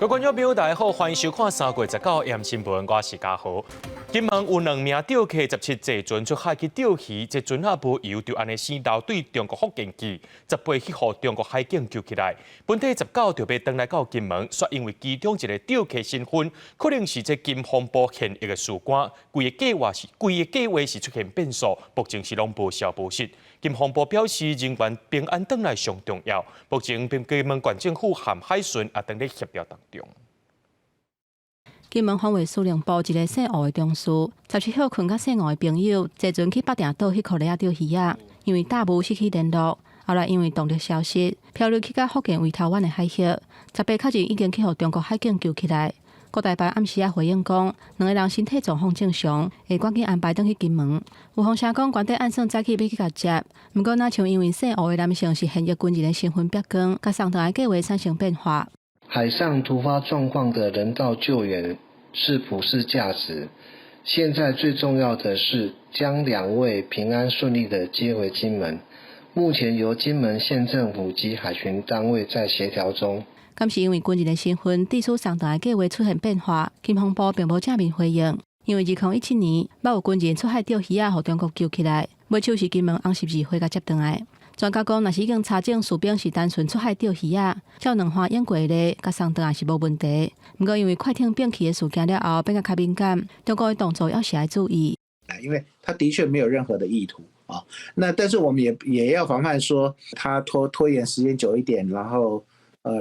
各位觀眾朋友，大家好，歡迎收看3月19暗新聞，我是嘉豪。金門有兩名釣客17坐船出海去釣魚，這船仔無油，就按呢生流對中國福建去，18去予中國海警救起來。本底19就欲轉來到金門，卻因為其中一个釣客身份可能是這金防部現役的士官，規个計劃是出現變數，目前是攏無消無息。金防部表示，人員平安轉來上重要。目前，金門縣政府和海巡也正咧協調當中。金門防衛司令部一个姓吳的中士，17歇睏佮姓吳的朋友坐船去北碇島彼箍螺仔釣魚仔，因為大霧失去聯絡，後來因為動力消失，漂流去到福建圍頭灣的海域，18確認已經去予中國海警救起來。國台辦暗時仔回應講，兩個人身體狀況正常，會趕緊安排轉去金門。有風聲講，原底按算早起欲去共接，毋過若像因為姓吳的男性是現役軍人的身份曝光，共送轉來計劃產生變化。海上突發狀況的人道救援是普世價值。現在最重要的是將兩位平安順利的接回金門。目前由金門縣政府及海巡單位在協調中。敢是因為軍人的身份，致使送轉來計劃出現變化，金防部並無正面回應。因為2017年，捌有軍人出海釣魚仔，予中國救起來，尾手是金門紅十字會共接轉來。專家講，若是已經查證士兵是單純出海釣魚仔，照兩岸應過的，共送轉來是無問題。毋過因為快艇變去的事件了後，變甲較敏感，中國的動作猶是愛注意。因為他的確沒有任何的意圖啊。那但是我們也要防範說，他拖延時間久一點，然後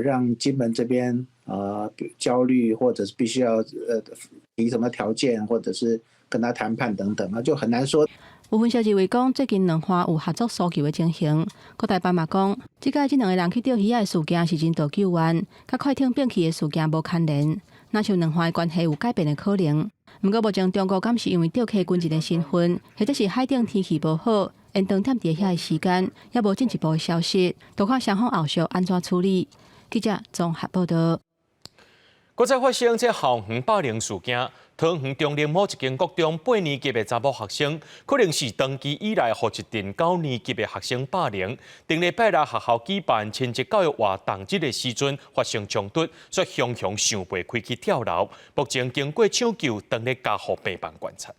讓金門這邊焦慮，或者是必須要提什麼條件，或者是跟他談判等等，那就很難說。有分析認為講，最近兩岸有合作搜救的情形。國台辦嘛講，這擺這兩个人去釣魚仔的事件是人道救援，佮快艇變去的事件無牽連。若像兩岸的關係有改變的可能。毋過目前中國敢是因為釣客軍人的身份，或者是海頂天氣無好，延長踮佇遐的時間，猶無進一步的消息，就看雙方後續按怎處理。記者綜合報道。閣再發生這校園霸凌事件，桃園中壢某一間國中八年級的查某學生，可能是長期以來予一陣九年級的學生霸凌。頂禮拜六學校舉辦親職教育活動日的時陣發生衝突，煞雄雄想袂開去跳樓。目前經過搶救，正咧加護病房觀察。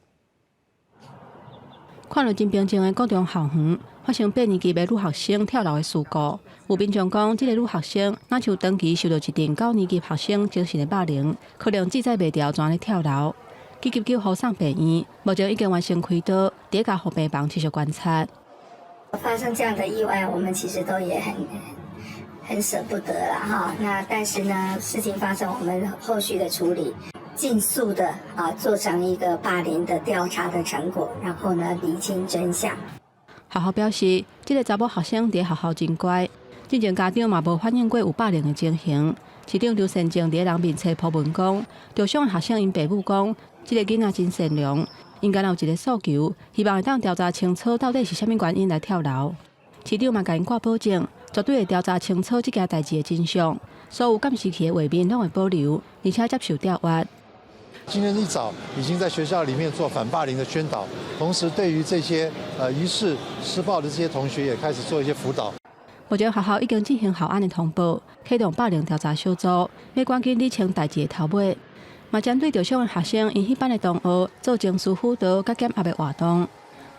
看著真平靜的國中校園，發生八年級的女學生跳樓的事故。有民眾講，這个女學生若像長期受到一陣九年級學生精神的霸凌，可能制裁袂牢，就按呢跳樓。緊急救護送病院，目前已經完成開刀，佇加護病房持續觀察。發生這樣的意外，我們其實都也很捨不得啦，哈。那但是呢，事情發生，我們後續的處理，盡速的啊做成一個霸凌的調查的成果，然後呢釐清真相。學校表示，這个查某學生佇學校真乖，之前家長嘛無反映過有霸凌的情形。市長劉善政佇人面冊 po 文講，受傷的學生𪜶爸母講，這个囡仔真善良，𪜶敢若有一个訴求，希望會當調查清楚到底是啥物原因來跳樓。市長嘛共𪜶掛保證，絕對會調查清楚這件代誌的真相，所有監視器的畫面攏會保留，而且接受調閱。今天一早已經在學校裡面做反霸凌的宣導，同時對於這些疑似施暴的這些同學，也開始做一些輔導。目前學校已經進行校安的通報，啟動霸凌調查小組，欲趕緊理清代誌的頭尾。嘛針對受傷的學生，𪜶彼班的同學做情緒輔導佮減壓的活動。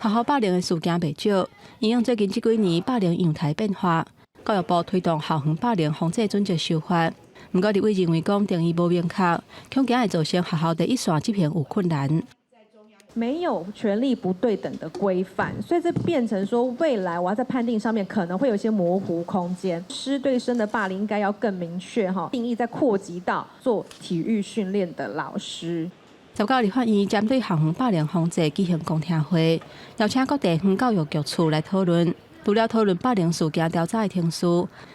學校霸凌的事件袂少，因應最近這幾年霸凌樣態變化，教育部推動校園霸凌防制準則修法。毋過立委認為講定義無明確，恐驚會造成學校第一線執行有困難。沒有權力不對等的規範，所以這變成說未來我要在判定上面可能會有一些模糊空間。師對生的霸凌應該要更明確哈，定義再擴及到做體育訓練的老師。19立法院針對校園霸凌防制舉行公聽會，邀請各地方教育局處來討論。除了討論霸凌事件調查的程序，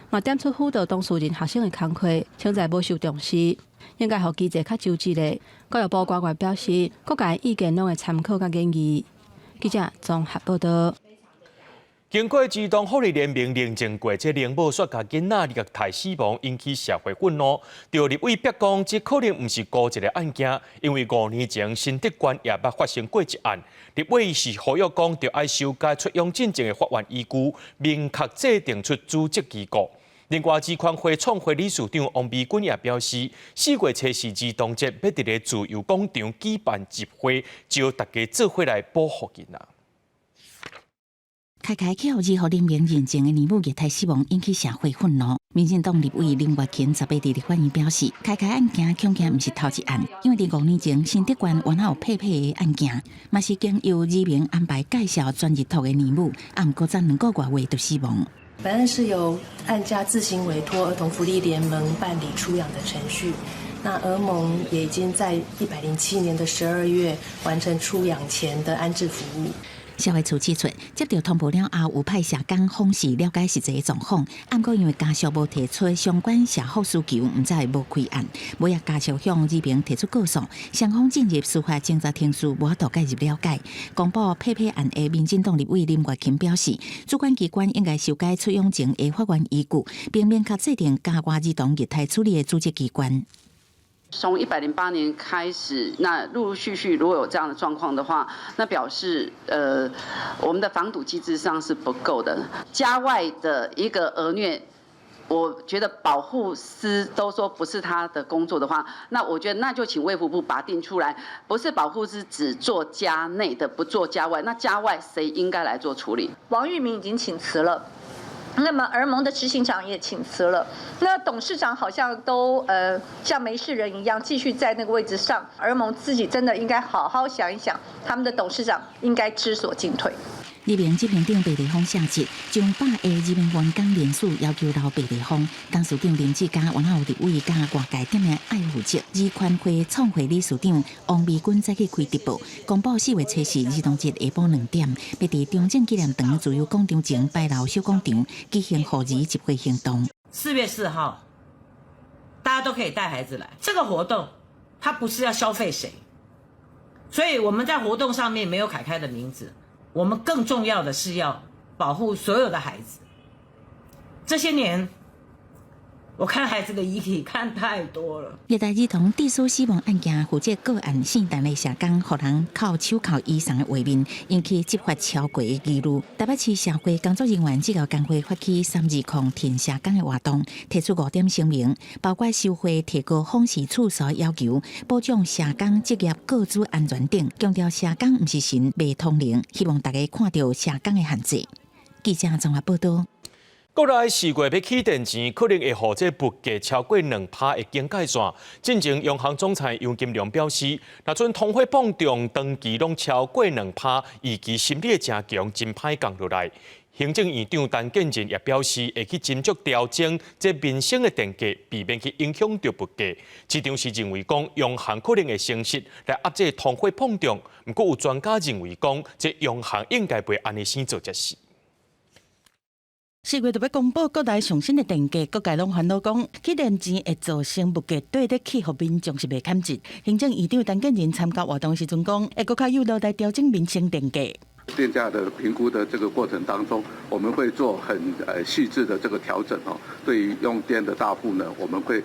嘛點出輔導當事人學生的工課，稱讚無受重視，應該予機制較周詳的。教育部官員表示，各界意見攏會參考佮研議。記者綜合報道。經過兒童福利聯盟認證過，這靈母煞共囡仔虐待死亡，引起社會憤怒。著立委逼講，這可能毋是孤一个案件，因為5年前新竹縣也捌發生過一案。立委是呼籲講，著愛修改出養進前的法案依據，明確制定出主責機構。另外，兒權會創會理事長王美君也表示，4月初四兒童節欲佇咧自由廣場舉辦集會，召大家做伙來保護囡仔。開開去予兒福聯盟認證的奶母虐待死亡，引起社會憤怒。民進黨立委林月琴18佇立法院表示，開開案件恐驚毋是頭一案，因為佇5年前新竹縣原來有佩佩的案件，嘛是經由兒民安排介紹轉日托的奶母，啊，毋過才2個外月就死亡。本案是由案家自行委託兒童福利聯盟辦理出養的程序，那兒盟也已經在107年的12月完成出養前的安置服務。社會處指出，接到通報了後，有派社工訪視了解實際狀況，毋過因為家屬無提出相關社福需求，毋知無開案。尾仔家屬向兒民提出告訴，雙方進入司法偵查程序，無法度介入了解。公布佩佩案的民進黨立委林月琴表示，主管機關應該修改出養前的法源依據，並明確制定家外兒童虐待處理的主責機關。從108年開始，那陸陸續續如果有這樣的狀況的話，那表示我們的防堵機制上是不夠的。家外的一個兒虐，我覺得保護司都說不是他的工作的話，那我覺得那就請衛福部把它定出來，不是保護司只做家內的，不做家外，那家外誰應該來做處理？王玉明已經請辭了。那麼兒盟的執行長也請辭了，那董事長好像都像沒事人一樣繼續在那個位置上。兒盟自己真的應該好好想一想，他們的董事長應該知所進退。兒民執行長白麗芳下質，將百个兒民員工聯署要求留白麗芳。董事長林志嘉、原有立委佮外界點名愛護者，兒權會創會理事長王美君再去開直播，公布4月初四兒童節下晡2點，欲佇中正紀念堂自由廣場前牌樓小廣場舉行護兒集會行動。4月4號，大家都可以帶孩子來。這個活動，它不是要消費誰，所以我們在活動上面沒有凱開的名字。我們更重要的是要保護所有的孩子。這些年，我看孩子的遺體看太多了。虐待兒童致死死亡案件，負責個案聖誕的社工，予人銬手銬以上的畫面，引起執法超過的疑慮。台北市社會工作人員這個工會發起320挺社工的活動，提出五點聲明，包括收費提高訪視次數要求，保障社工職業個資安全等，強調社工毋是神，袂通靈，希望大家看著社工的限制。記者綜合報道。國內4月欲起電錢，可能會予這物價超過2%的警戒線。進前央行總裁楊金龍表示，若陣通貨膨脹長期攏超過2%，預期心理會誠強，真歹降落來。行政院長陳建仁也表示，會去斟酌調整這民生的電價，避免去影響著物價。市場是認為講，央行可能會升息來壓制通貨膨脹。毋過有專家認為講，這央行應該袂按呢先做這事。4月就欲公布國內上新的電價，各界攏煩惱講，起電錢會造成物價綴咧起，予民眾是袂堪折。行政院長陳建仁參加活動時陣講，會閣較有努力調整民生電價。電價的評估的這個過程當中，我們會做很細緻的這個調整哦。對於用電的大戶呢，我們會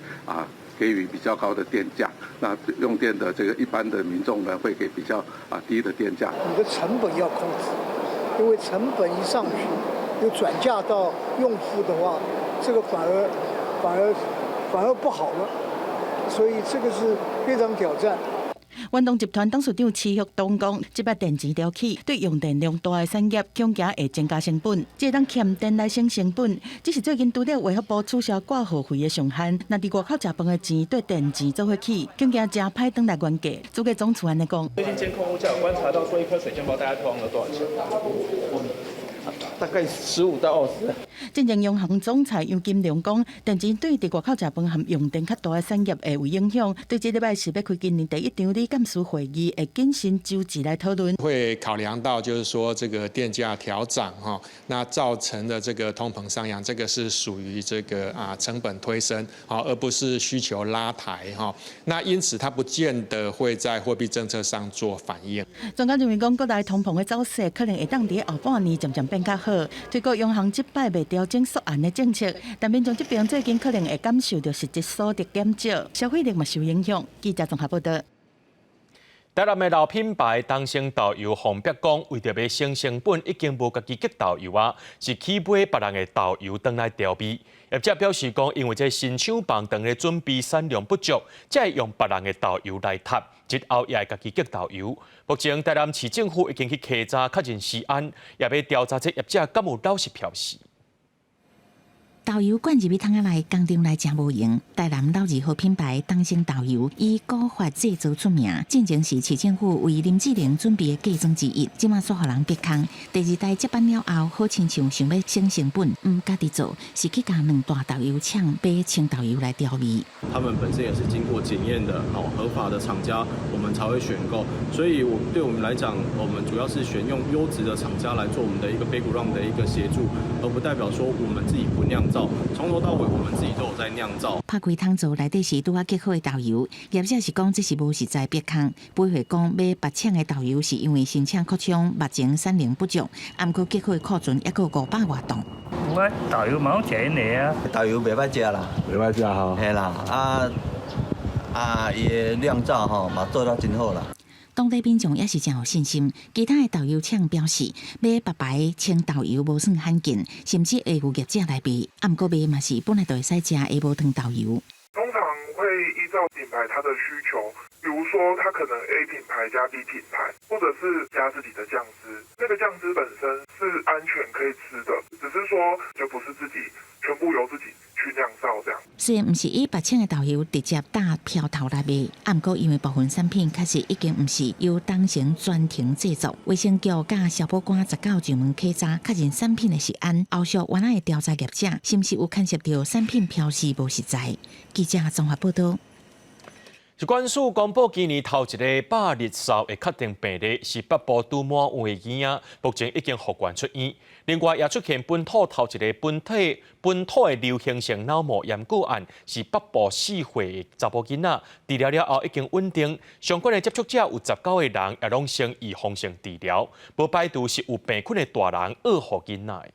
給予比較高的電價；那用電的這個一般的民眾呢，會給比較低的電價。你的成本要控制，因為成本一上去，又轉嫁到用戶的話，這個反而不好了，所以這個是非常挑戰。遠東集團董事長池旭東講，這擺電錢調起，對用電量大的產業，恐驚會增加成本，這會當儉電來省成本。只是最近除了衛福部取消掛號費的上限，若佇外口食飯的錢綴電錢做伙起，恐驚誠歹轉來原價。主計總處按呢講。最近監控物價有觀察到，說一顆水煎包大概通了多少錢？大概15到20。進前央行總裁楊金龍講，電錢對佇外口食飯和用電較大的產業會有影響。對這禮拜四欲開今年第一場理監事會議，會謹慎周詳來討論。會考量到就是說這個電價調漲哈，那造成的這個通膨上揚，這個是屬於這個成本推升，而不是需求拉抬哈。那因此它不見得會在貨幣政策上做反應。專家認為講，國內通膨的走勢可能會當佇後半年漸漸變較好。推估央行這擺袂調整縮銀的政策，但民眾這邊最近可能會感受著實質所得減少，消費力嘛受影響。記者綜合報道。台南的老品牌東昇豆油予人逼講，為著欲省成本，已經無家己激豆油啊，是去買別人的豆油轉來調味。業者表示講，因為這新廠房當咧準備產量不足，才會用別人的豆油來塔，日後也會家己激豆油。目前台南市政府已經去稽查確認食安，也欲調查這業者敢有老實標示。豆油灌入去桶仔內，工廠內誠無閒。台南老字號品牌東昇豆油以古法製造出名，進前是市政府為林志玲準備的嫁妝之一。這馬煞予人逼空。第二代接班了後，好親像想欲省成本，毋家己做，是去共兩大豆油廠買清豆油來調味。他們本身也是經過檢驗的，好合法的廠家，我們才會選購。所以，我對我們來講，我們主要是選用優質的廠家來做我們的一個 background 的一個協助，而不代表說我們自己不釀造。從頭到尾，我們自己都有在釀造。拍開桶槽內底是拄仔激好的豆油，業者是講這是無實在逼空，背回講買別廠的豆油是因為新廠擴張，目前產能不足，毋過激好的庫存猶閣有500外桶。我豆油嘛攏食𪜶的啊，豆油袂歹食啦，袂歹食吼。嘿啦，啊啊，伊的釀造吼嘛做得真好啦。當地民眾也是誠有信心，其他的豆油廠表示，買別牌清豆油無算罕見，甚至會有業者來賣。啊，毋過賣嘛是本來就會使食的無糖豆油。通常會依照品牌它的需求，比如說它可能 A 品牌加 B 品牌，或者是加自己的醬汁，那個醬汁本身是安全可以吃的，只是說就不是自己全部由自己去釀造這樣。雖然毋是以別廠的豆油直接打標頭來賣，啊，毋過因為部分產品確實已經毋是由東昇專程製作，衛生局佮消保官19上門稽查，確認產品的食安，後續原來會調查業者是毋是有牽涉著產品標示無實在。記者綜合報道。疾管署公布今年頭一个百日嗽的確定病例是北部拄滿月的囡仔，目前已經復原出院。另外，也出現本土頭一个本土的流行性腦膜炎個案，是北部4歲的查埔囡仔，治療了後已經穩定。相關的接觸者有19個人，也攏先預防性治療，無排除是有病菌的大人僫予囡仔。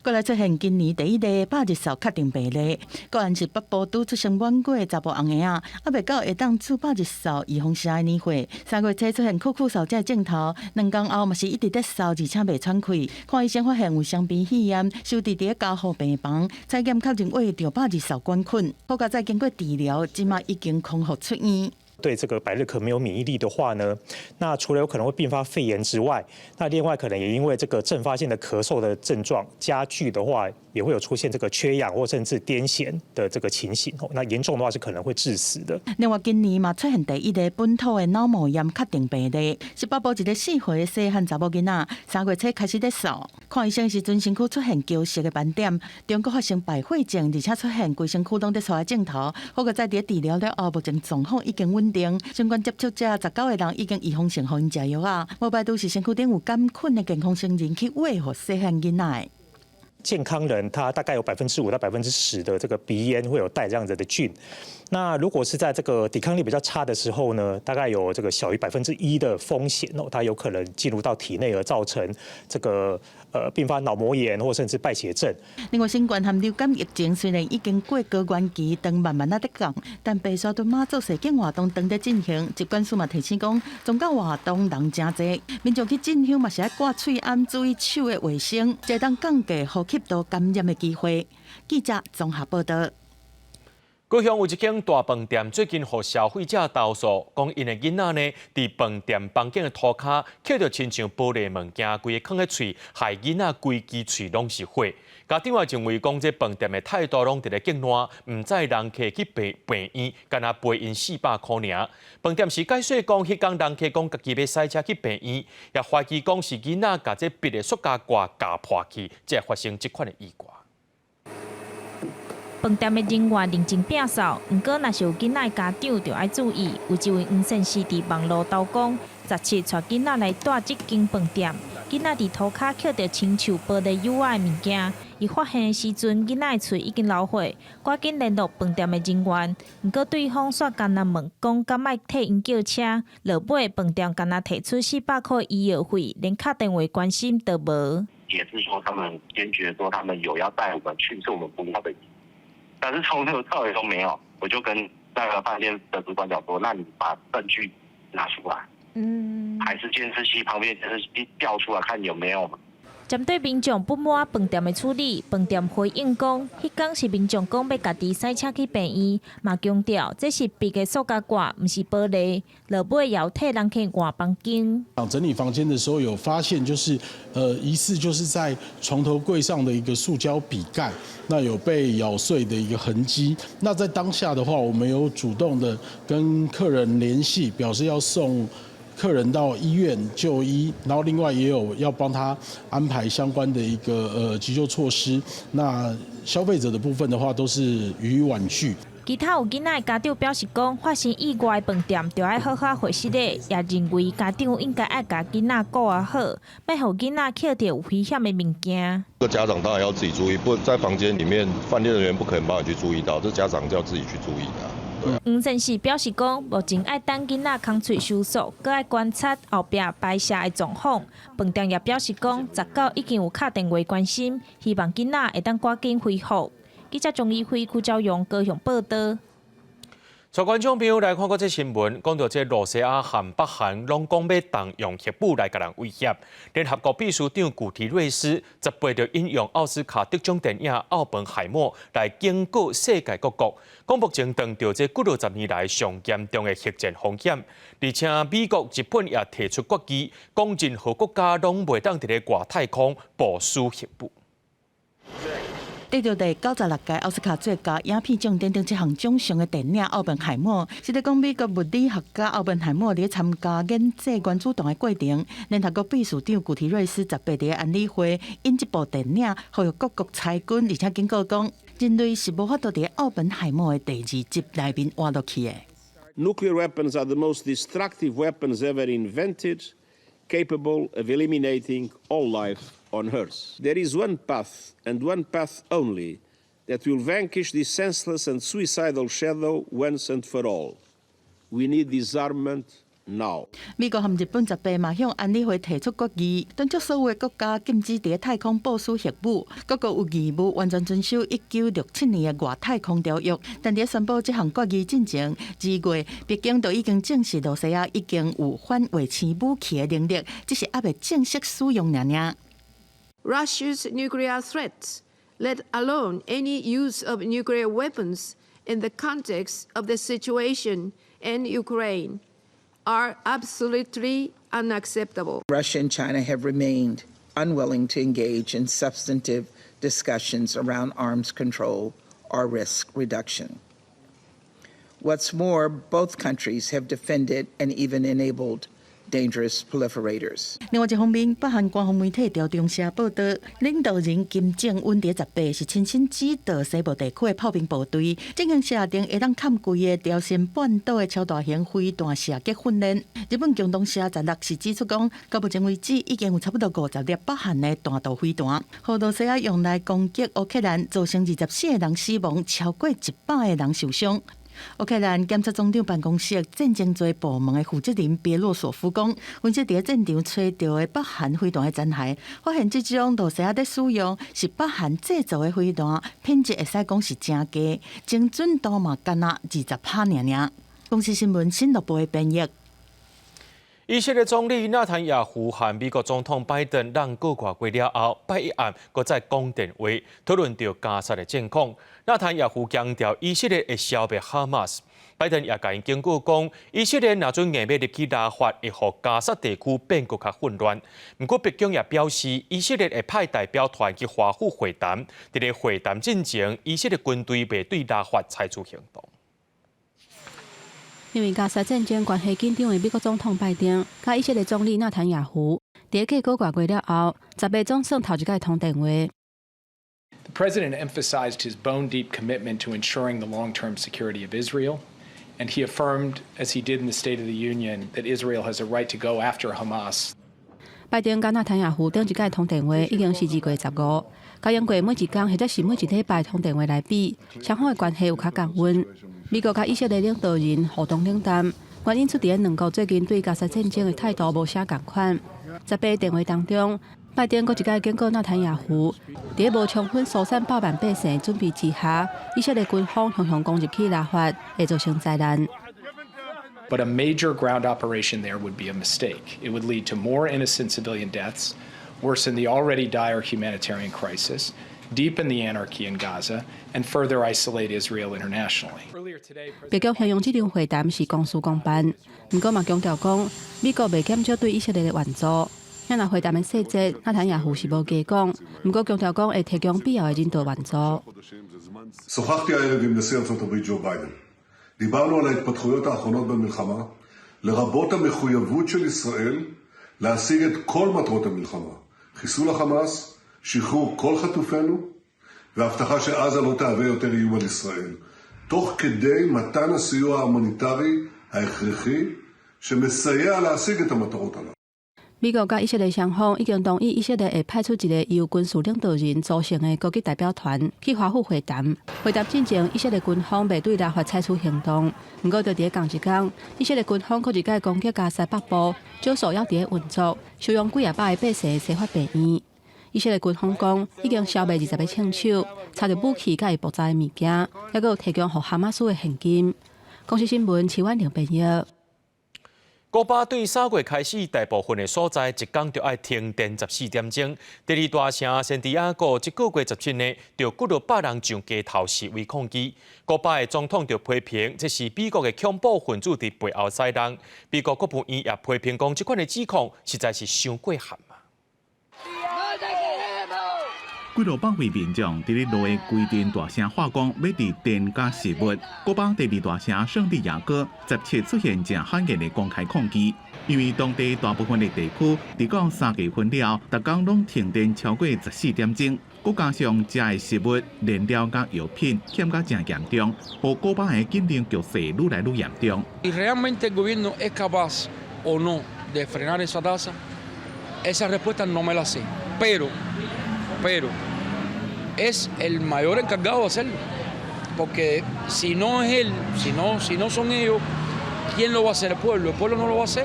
閣來出現今年第一例百日嗽確定病例，個案是北部拄出生滿月的查埔紅嬰仔，猶未到會當注百日嗽預防射的年歲。3月初出現咳咳嗽這症頭，2工後嘛是一直咧嗽，而且袂喘氣。看醫生發現有雙鼻肺炎，收治佇加護病房，採檢確認患著百日嗽桿菌，好佳哉經過治療，這馬已經康復出院。對這個百日咳沒有免疫力的話呢，那除了有可能會併發肺炎之外，那另外可能也因為這個陣發性的咳嗽的症狀加劇的話，也會有出現這個缺氧或甚至癲癇的這個情形哦。那嚴重的話是可能會致死的。另外，今年嘛出現第一例本土的腦膜炎確定病例，是北部一个4歲的細漢查某囡仔，3月初開始咧嗽，看醫生時陣身軀出現膠色的斑點，中國發生敗血症，而且出現規身軀攏咧趖的症頭。好佳哉佇治療了後，目前狀況已經穩定。相關接觸者19個人已經預防性予𪜶食藥啊，無排除是身軀頂有桿菌的健康成人去餵予細漢囡仔。健康人他大概有5%到10%的這個鼻咽會有帶這樣子的菌。那如果是在這個抵抗力比較差的時候呢，大概有這個小於1%的風險哦，它有可能進入到體內而造成這個併發腦膜炎或甚至敗血症。另外，新冠和流感疫情雖然已經過高原期，當慢慢仔咧降，但白沙屯媽祖踅境活動當咧進行。疾管署嘛提醒講，宗教活動人誠濟，民眾去進香嘛是愛掛喙罨，注意手的衛生，才會當降低呼吸道感染的機會。記者綜合報道。高雄有一間大飯店，最近予消費者投訴，講𪜶的囡仔呢，佇飯店房間的塗跤，抾著親像玻璃物件，規个囥咧喙，害囡仔規支喙攏是血。家長也認為講，這飯店的態度攏佇咧激爛，毋載人客去病院，干焦賠𪜶400箍爾。飯店是解說講，彼工人客講家己欲駛車去病院，也懷疑講是囡仔共這筆的塑膠蓋咬破去，才會發生這款的意外。飯店的人員認真摒掃，毋過若是有囡仔的家長，就愛注意。有一位黃先生佇網路投講，17帶囡仔來蹛這間飯店，囡仔佇塗跤抾著親像玻璃幼仔的物件，伊發現的時陣，囡仔的喙已經流血，趕緊聯絡飯店的人員，毋過對方煞干焦問講，敢愛替𪜶叫車，落尾飯店干焦提出400箍醫藥費，連敲電話關心都無。也是說，他們堅決說他們有要帶我們去，是我們不要的。但是從頭到尾都沒有，我就跟那個飯店的主管講說，那你把證據拿出來，還是監視器旁邊監視器調出來看有沒有。針對民眾不滿飯店的處理，飯店回應講，彼工是民眾講欲家己駛車去病院，嘛強調這是篳的塑膠蓋，毋是玻璃，落尾也有替人客換房間。整理房間的時候有發現，就是疑似就是在床頭櫃上的一個塑膠筆蓋，那有被咬碎的一個痕跡。那在當下的話，我們有主動的跟客人聯繫，表示要送客人到醫院就醫，然後另外也有要幫他安排相關的一個急救措施。那消費者的部分的話，都是予以婉拒。其他有囡仔的家長表示講，發生意外的飯店著愛好好回失禮，也認為家長應該愛共囡仔顧啊好，莫予囡仔抾著有危險的物件。這個家長當然要自己注意，不在房間裡面，飯店人員不可能幫你去注意到，這家長就要自己去注意的。黃先生表示講，目前愛等囡仔空喙收縮，閣愛觀察後壁排泄的狀況。飯店也表示講，19已經有敲電話關心，希望囡仔會當趕緊恢復。記者鍾怡輝、邱昭勇高雄報道。帶觀眾朋友來看國際新聞，講到這羅西亞和北韓攏講欲動用核武來共人威脅。聯合國秘書長古提瑞斯18就引用奧斯卡得獎電影《奧本海默》來警告世界各國，講目前當著這幾落十年來上嚴重的核戰風險，而且美國、日本也提出決議，講任何國家攏袂當佇咧外太空部署核武。得著第96屆奧斯卡最佳影片獎等等這項獎項的電影《奧本海默》，是咧講美國物理學家奧本海默佇咧參加研製原子彈的過程。聯合國秘書長古提瑞斯18佇安理會引這部電影，呼籲各國裁軍，而且警告講，人類是無法度佇奧本海默的第二集內面活落去的。 Nuclear weapons are the most destructive weapons ever invented, capable of eliminating all life on Earth. There is one path, and one path only, that will vanquish this senseless and suicidal shadow once and for all. We need disarmament now. 美國和日本18嘛向安理會提出決議，敦促所有的國家禁止佇太空部署核武，各國有義務完全遵守1967年的外太空條約。但佇宣布這項決議進前，2月北京就已經證實羅西亞已經有反衛星武器的能力，只是猶未正式使用爾爾。 Russia's nuclear threats, let alone any use of nuclear weapons in the context of the situation in Ukraine, are absolutely unacceptable. Russia and China have remained unwilling to engage in substantive discussions around arms control or risk reduction. What's more, both countries have defended and even enabled dangerous proliferators. 另外一方面，北韓官方媒體朝中社報道，領導人金正恩佇18是親身指導西部地區的炮兵部隊進行射程會當崁規个朝鮮半島的超大型飛彈射擊訓練。日本共同社16是指出講，到目前為止已經有差不多50粒北韓的彈道飛彈，予羅西亞用來攻擊烏克蘭，造成24個人死亡，超過100個人受傷。烏克蘭檢察總長辦公室戰爭罪部門的負責人別洛索夫講，分析佇戰場揣著的北韓飛彈的殘骸，發現這種羅西亞佇使用是北韓製造的飛彈，品質會使講是誠低，精準度嘛干焦20趴爾爾。公視新聞新樂部的編譯。以色列總理納坦雅胡和美國總統拜登兩個月過了後，拜一暗閣再講電話，討論著加薩的戰況。納坦雅胡強調，以色列會消滅哈馬斯。拜登也共伊警告講，以色列若準硬欲入去拉法，會予加薩地區變閣較混亂。毋過，白宮也表示，以色列會派代表團去華府會談。佇咧會談進前，以色列軍隊袂對拉法採取行動。因為加薩戰爭關係緊張的美國總統拜登，佮以色列總理納坦雅胡，佇過個月過了後，18總算頭一擺通電話。 The president emphasized his bone-deep commitment to ensuring the long-term security of Israel, and he affirmed, as he did in the State of the Union, that Israel has a right to go after Hamas. 拜登佮納坦雅胡頂一擺通電話已經是2月15，佮用過每一工或者是每一禮拜通電話來比，雙方的關係有較降溫。美國佮以色列領導人互動冷淡，原因出佇兩國最近對加薩戰爭的態度無啥仝款。18電話當中，拜拜登閣一擺警告納坦雅胡，佇無充分疏散百萬百姓準備之下，以色列軍方雄雄攻入去拉法，會造成災難。 But a major ground operation there would be a mistake. It would lead to more innocent civilian deaths, worsen the already dire humanitarian crisis, deepen the anarchy in Gaza, and further isolate Israel internationally. 白宮形容這場會談是公事公辦，毋過嘛強調講，美國袂減少對以色列的援助。若若會談的細節，納坦雅胡是無加講，毋過強調講會提供必要的人道援助。 שוחחתי הערב עם נשיא ארצות הברית ג'ו ביידן. דיברנו על ההתפתחויות האחרונות במלחמה, לרבות המחויבות של ישראל להשיג את כל מטרות המלחמה: חיסול החמאס, שחרור כל חטופינו והבטחה שעזה לא תהווה יותר איום על ישראל, תוך כדי מתן הסיוע ההומניטרי ההכרחי שמסייע להשיג את המטרות הללו. 美國佮以色列雙方已經同意，以色列會派出一个由軍事領導人組成的高級代表團去華府會談。會談進前，以色列軍方袂對拉法採取行動。毋過，就佇仝一工，以色列軍方閣一擺攻擊加沙北部，少數猶佇咧運作，收容幾仔百个百姓的西法病院。以色列軍方講，已經消滅20个槍手，查著武器佮伊爆炸的物件，猶閣有提供予哈馬斯的現金。公視新聞，徐婉玲編譯。古巴對3月開始，大部分的所在一工就愛停電14點鐘。第二大城聖地亞哥，這個月17日，就幾落百人上街頭示威抗議。古巴的總統就批評，這是美國的恐怖分子佇背後使弄。美國國務院也批評講，這款的指控實在是傷過分嘛。幾落百位民眾佇咧路的規陣大聲喊講，欲佇電佮食物。古巴第二大城聖地亞哥17出現誠罕見的公開抗議，因為當地大部分的地區佇到3月份了，逐工攏停電超過14點鐘，閣加上食的食物、燃料佮藥品欠甲誠嚴重，予古巴的緊張局勢愈來愈嚴重。 ¿Realmente el gobierno es capaz o no de frenar esa tasa? Esa respuesta no me la sé, pero es el mayor encargado de hacerlo, porque si no es él, si no son ellos, ¿quién lo va a hacer? El pueblo. El pueblo no lo va a hacer.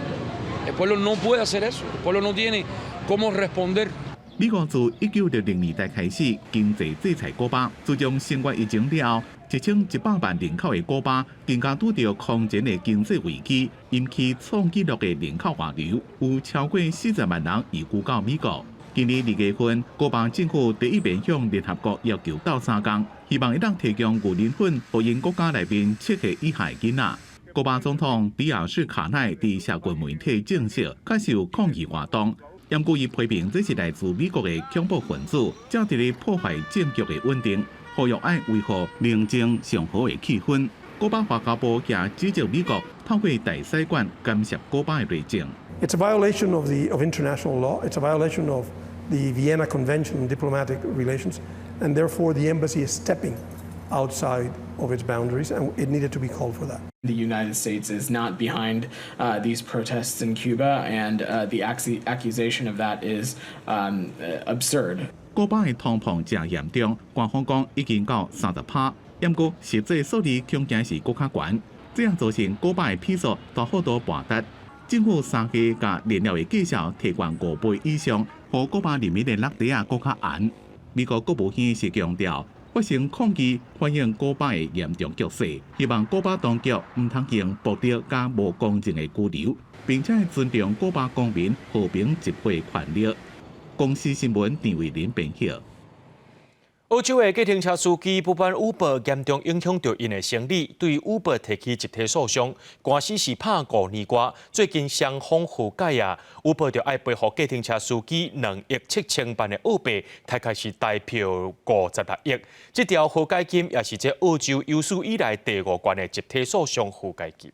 El pueblo no puede hacer eso. El pueblo no tiene cómo responder. 美國自1960年代開始經濟制裁古巴，自從新冠疫情了後，1100萬人口的古巴更加拄著空前的經濟危機，引起創紀錄的人口外流，有超過40萬人移居到美國。今年2月份，古巴政府第一遍向聯合國要求鬥相共，希望會當提供牛奶粉，予𪜶國家內面7歲以下的囡仔。古巴總統迪亞士卡奈佇社群媒體證實，確實有抗議活動。毋過伊批評這是來自美國的恐怖分子，正佇咧破壞政局的穩定，呼籲愛維護寧靜祥和的氣氛。古巴外交部也指責美國透過大使館干涉古巴的內政。 It's a violation of international law. It's a violation of the Vienna Convention on Diplomatic Relations, and therefore the embassy is stepping outside of its boundaries, and it needed to be called for that. The United States is not behind these protests in Cuba, and the accusation of that is absurd. 古巴的通膨誠嚴重，官方講已經到30趴，毋過實際數字恐驚是閣較懸，這樣造成古巴的披索大幅度跋跌。政府3月共燃料的價數提懸5倍以上，予古巴人民的落袋仔閣較絚。美國國務院是強調，發生抗議反映古巴的嚴重局勢，希望古巴當局毋通用暴力佮無公正的拘留，並且尊重古巴公民和平集會權利。公視新聞陳慧琳編譯。澳洲的計程車司機不滿 Uber 嚴重影響著𪜶的生理，對 Uber 提起集體訴訟，官司是拍5年外，最近雙方和解啊，Uber 就愛賠予計程車司機2億7千萬的澳幣，大概是台幣56億。這條和解金也是這澳洲有史以來第五懸的集體訴訟和解金。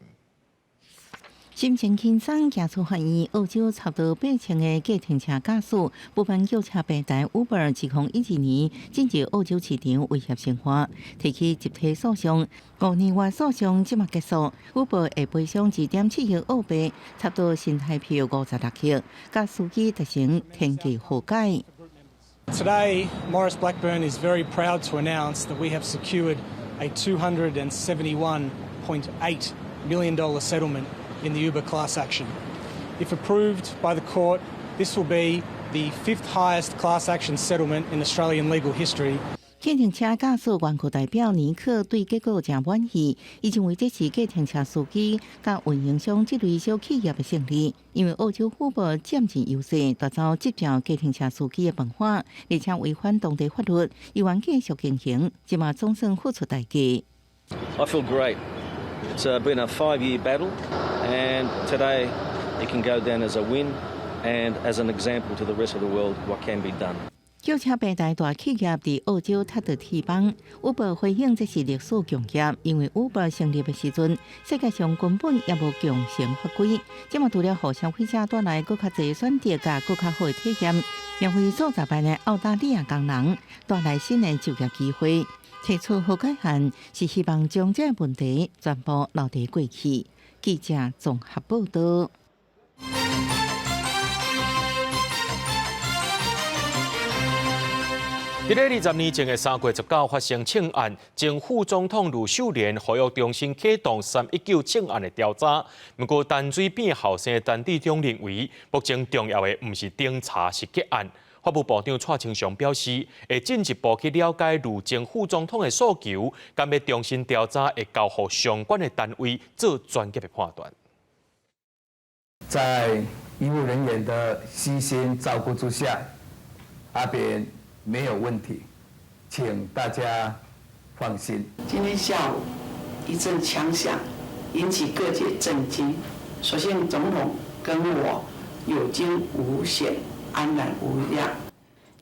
心情輕鬆，行出法院。澳洲差不多8000個計程車駕駛，不滿叫車平台 Uber 2012年進入澳洲市場威脅生活，提起集體訴訟。5年外訴訟這馬結束，Uber 會賠償2.7億澳幣，差不多新台幣56億，佮司機達成天價和解。 Today, Maurice Blackburn is very proud to announce that we have secured a $271.8 million settlement in the Uber class action. If approved by the court, this will be the fifth highest class action settlement in Australian legal history. 計程車駕駛原告代表尼克對結果誠滿意，伊認為這是計程車司機佮運營商這類小企業的勝利，因為澳洲 Uber 佔盡優勢，奪走執照計程車司機的飯碗，而且違反當地法律，猶原繼續經營，這馬總算付出代價。 I feel great. It's been a 5-year battle, and today it can go down as a win and as an example to the rest of the world what can be done. 轎車平台大企業佇澳洲踢到鐵枋，Uber 回應這是歷史共業，因為 Uber 成立的時陣，世界上根本猶無共成法規。這馬除了予消費者帶來閣較濟選擇、佮閣較好的體驗，也為數十萬的澳大利亞工人帶來新的就業機會。提出和解案是希望將這個問題全部留佇過去。記者綜合報道。佇咧20年前的3月19發生槍案，前副總統呂秀蓮呼籲重新啟動319槍案的調查。毋過陳水扁後生陳致中認為，目前重要的毋是偵查，是結案。法務部長蔡清祥表示，會進一步去了解呂前副總統的訴求，敢欲重新調查，會交予相關的單位做專業的判斷。在醫護人員的悉心照顧之下，阿扁沒有問題，請大家放心。今天下午一陣槍響，引起各界震驚。所幸總統跟我有驚無險，安然無恙。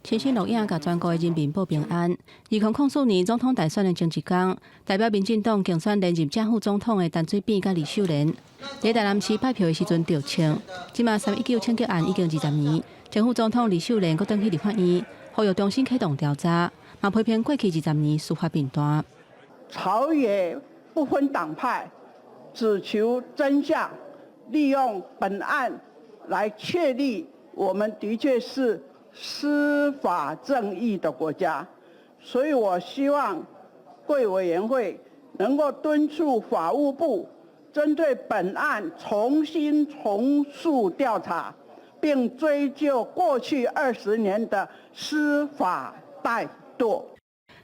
親身錄影，共全國的人民報平安。2004年總統大選的前一工，代表民進黨競選連任正副總統的陳水扁佮呂秀蓮，佇台南市拜票的時陣著槍。這馬319槍擊案已經20年，前副總統呂秀蓮閣轉去立法院，呼籲重新啟動調查，嘛批評過去20年司法貧惰。朝野不分黨派，只求真相，利用本案來確立我們的確是司法正義的國家，所以我希望貴委員會能夠敦促法務部針對本案重新重述調查，並追究過去20年的司法怠惰。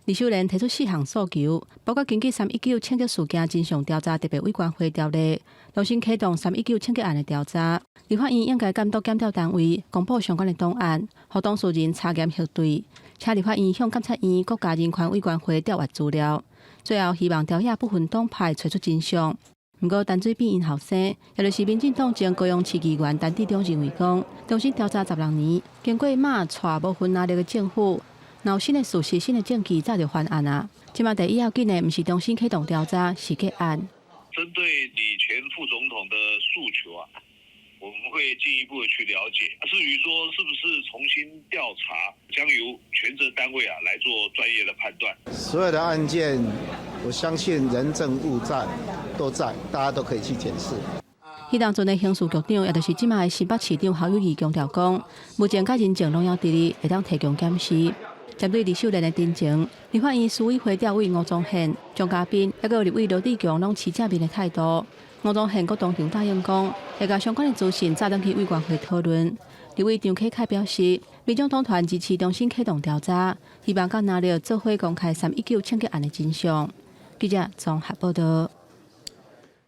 呂秀蓮提出四項訴求，包括根據319槍擊事件真相調查特別委員會條例，重新啟動三一九槍擊案的調查。立法院應該監督檢調單位公布相關的檔案，予當事人查驗核對，請立法院向監察院、國家人權委員會調閱資料。最後，希望朝野不分黨派揣出真相。毋過，陳水扁𪜶後生，也就是民進黨前高雄市議員陳致中認為講，重新調查16年，經過馬蔡無分藍綠的政府，若有新的事實、新的證據，早就翻案啊！這馬第一要緊的，毋是重新啟動調查，是結案。針對李前副總統的訴求啊，我們會進一步的去了解。至於說是不是重新調查，將由權責單位啊來做專業的判斷。所有的案件，我相信人證物證都在，大家都可以去檢視。彼當陣的刑事局長，也就是這馬的新北市長侯友宜強調講，物證佮人證攏猶佇咧，會當提供檢視。針對呂秀蓮的陳情，立法院司委會調委吳宗憲、張嘉賓，抑閣有立委羅智強，攏持正面的態度。吳宗憲閣當場答應講，會共相關的資訊載轉去委員會討論。立委張啟楷表示，民眾黨團支持重新啟動調查，希望佮藍綠做伙公開319槍擊案的真相。記者綜合報道。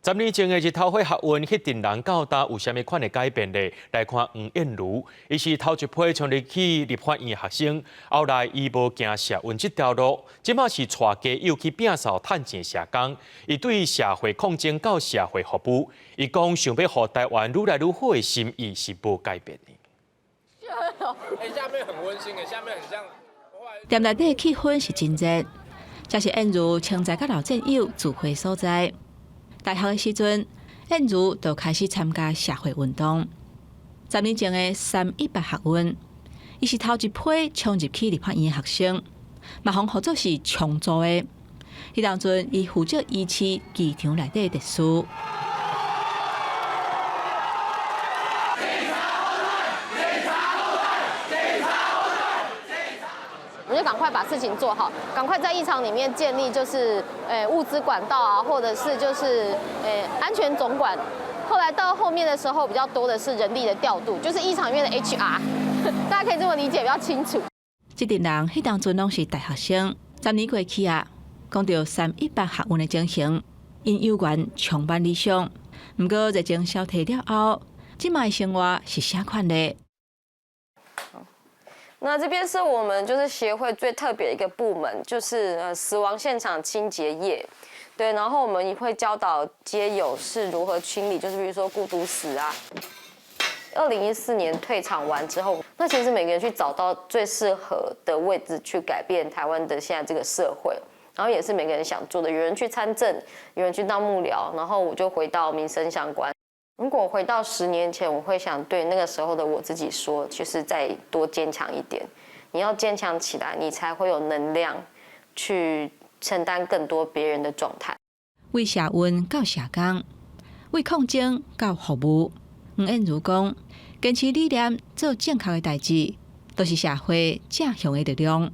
10年前的日頭花學運，彼陣人到今有啥物款的改變咧？來看黃燕如，伊是頭一批衝入去立法院的學生，後來伊無行社運這條路，這馬是帶家友去摒掃趁錢社工。伊對社會抗爭到社會服務，伊講想欲予台灣愈來愈好的心意是無改變的。欸，下面很溫馨誒，下面很像。店內底氣氛是真熱，這是燕如清在佮老戰友聚會所在。大學的時陣，燕如就開始參加社會運動。10年前的318學運，伊是頭一批衝入去立法院的學生，嘛予號做是衝組的。彼當陣，伊負責維持機場內底的秩序。我們就趕快把事情做好，趕快在議場裡面建立就是物資管道啊，或者是就是安全總管。後來到後面的時候，比較多的是人力的調度，就是議場裡面的 HR。大家可以這麼理解比較清楚。這陣人彼當陣攏是大學生，10年過去啊，講著318學運的情形，𪜶猶原充滿理想。毋過熱情消退了後，這擺的生活是啥款的？那這邊是我們就是協會最特別一個部門，就是死亡現場清潔業。對，然後我們會教導街友是如何清理，就是比如說孤獨死啊。2014年退場完之後，那其實每個人去找到最適合的位置去改變台灣的現在這個社會，然後也是每個人想做的。有人去參政，有人去當幕僚，然後我就回到民生相關。如果回到10年前，我會想對那個時候的我自己說，就是再多堅強一點。你要堅強起來，你才會有能量去承擔更多別人的狀態。為社運到社工，為抗爭到服務。黃燕如講，堅持理念做正確的代誌，都是社會正向的力量。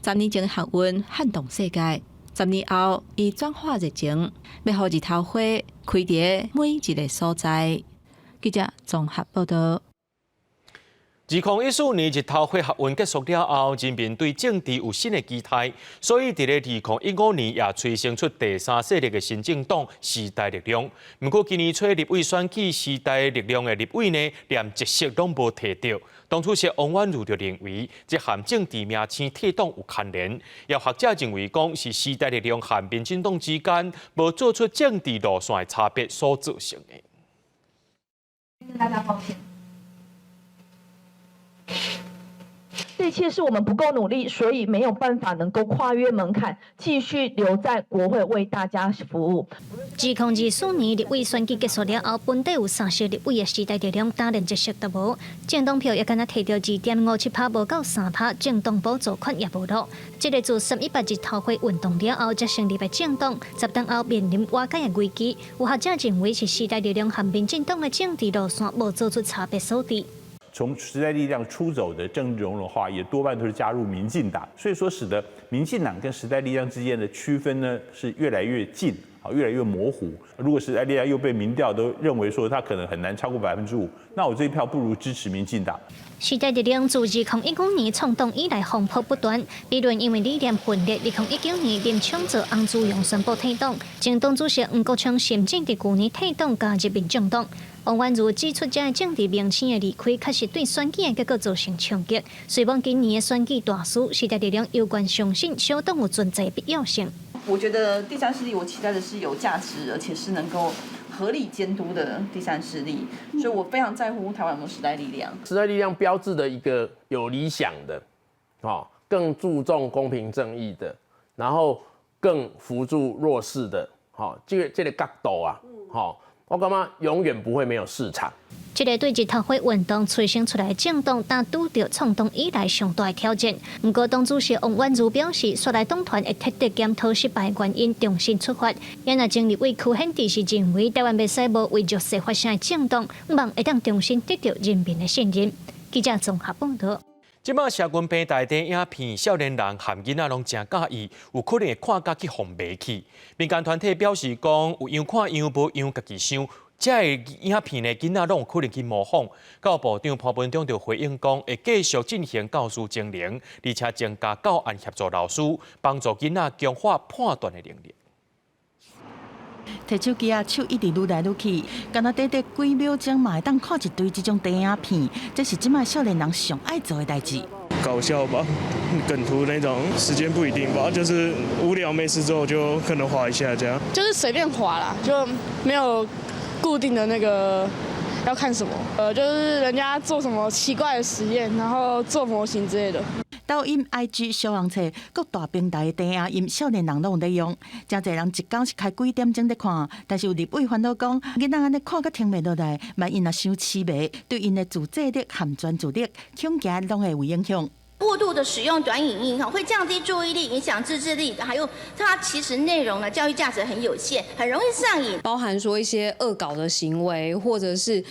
十年前的學運撼動世界，十年後，伊轉化熱情，欲予日頭花開佇每一个所在。記者綜合報道。2014年日頭花學運結束了後，人民對政治有新的期待，所以佇咧2015年也催生出第三勢力的新政黨時代力量。毋過今年初立委選舉，時代力量的立委呢，連一席攏無提著。黨主席王婉嫠就認為，這和政治名聲退黨有牽連。有學者認為講，是時代力量和民進黨之間無做出政治路線的差別所造成的。大家抱歉。這一切是我們不夠努力，所以沒有辦法能夠跨越門檻，繼續留在國會為大家服務。2024年立委選舉結束了後，本底有3席立委的時代力量，今連一席都無，政黨票也干焦提著2.57趴，無夠3趴，政黨補助款也無落。這个自318日頭花運動了後，才成立的政黨，10冬後面臨瓦解的危機。有學者認為是時代力量和民進黨的政治路線無做出差別所致。從時代力量出走的政治人物的話，也多半都是加入民進黨，所以說使得民進黨跟時代力量之間的區分呢是越來越近，啊，越來越模糊。如果時代力量又被民調都認為說他可能很難超過5%，那我這一票不如支持民進黨。時代力量自2019年創黨以來風波不斷，比如因為理念分裂，2019年林昶佐、翁姿陽宣布退黨，前黨主席黃國昌甚至佇舊年退黨加入民眾黨。王婉嫠指出，這个政治明星的離開，確實對選舉的結果造成衝擊。雖罔今年的選舉大輸，時代力量猶原相信小黨有存在必要性。我覺得第三勢力，我期待的是有價值，而且是能夠合理監督的第三勢力，所以我非常在乎台灣有沒有時代力量。時代力量標誌的一個有理想的，更注重公平正義的，然後更扶助弱勢的，這個角度啊，我感覺永遠不會沒有市場。這个對日頭花運動催生出來的政黨，但拄著創黨以來上大的挑戰。毋過黨主席王婉嫠表示，紲來黨團會徹底檢討失敗原因，重新出發。也若前立委柯顯智是認為，台灣袂使無為弱勢發聲的政黨，望會當重新得著人民的信任。記者綜合報道。這擺社群平台的影片，少年人和囡仔攏誠佮意，有可能會看甲去予迷去。民間團體表示講，有樣看樣，無樣家己想。這个影片呢，囡仔攏有可能去模仿。教育部長潘文忠就回應講，會繼續進行教師增能，而且增加教案協助老師，幫助囡仔強化判斷的能力。提手機仔，手一直擼來擼去，敢若短短幾秒鐘嘛會當看一堆這種短影片，這是這擺少年人上愛做的代誌。搞笑吧，梗圖那種，時間不一定吧，就是無聊沒事做就可能滑一下這樣。就是隨便滑啦，就沒有固定的那個要看什麼，就是人家做什麼奇怪的實驗，然後做模型之類的。抖音、IG、小紅冊各大平台的短影音，少年人攏有咧用。誠濟人一工是開幾點鐘咧看，但是有立委煩惱講，囡仔按呢看甲停袂落來，萬一若傷痴迷，對𪜶的自制力和專注力，恐驚攏會有影響。過度的使用短影音哈，會降低注意力，影響自制力，還有它其實內容呢，教育價值很有限，很容易上癮。包含說一些惡搞的行為，或者是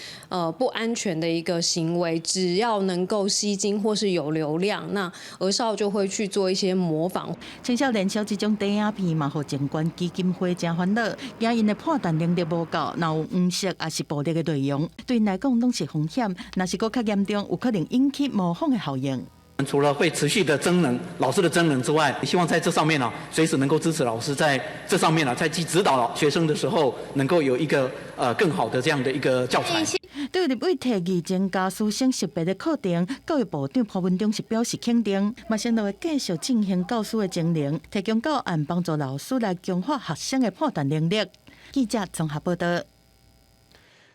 不安全的一個行為，只要能夠吸睛或是有流量，那兒少就會去做一些模仿。青少年痟這種短影片嘛，予靜觀基金會誠煩惱，驚𪜶的判斷能力無夠，若有黃色抑是暴力的內容，對𪜶來講攏是風險。若是閣較嚴重，有可能引起模仿的效應。除了會持續的增能老師的增能之外，希望在這上面呢，隨時能夠支持老師在這上面呢，在去指導學生的時候，能夠有一個更好的這樣的一個教材。對立委提議增加師生識別的課程，教育部長潘文忠是表示肯定，嘛承諾會繼續進行教師的增能，提供教案幫助老師來強化學生的判斷能力。記者綜合報道。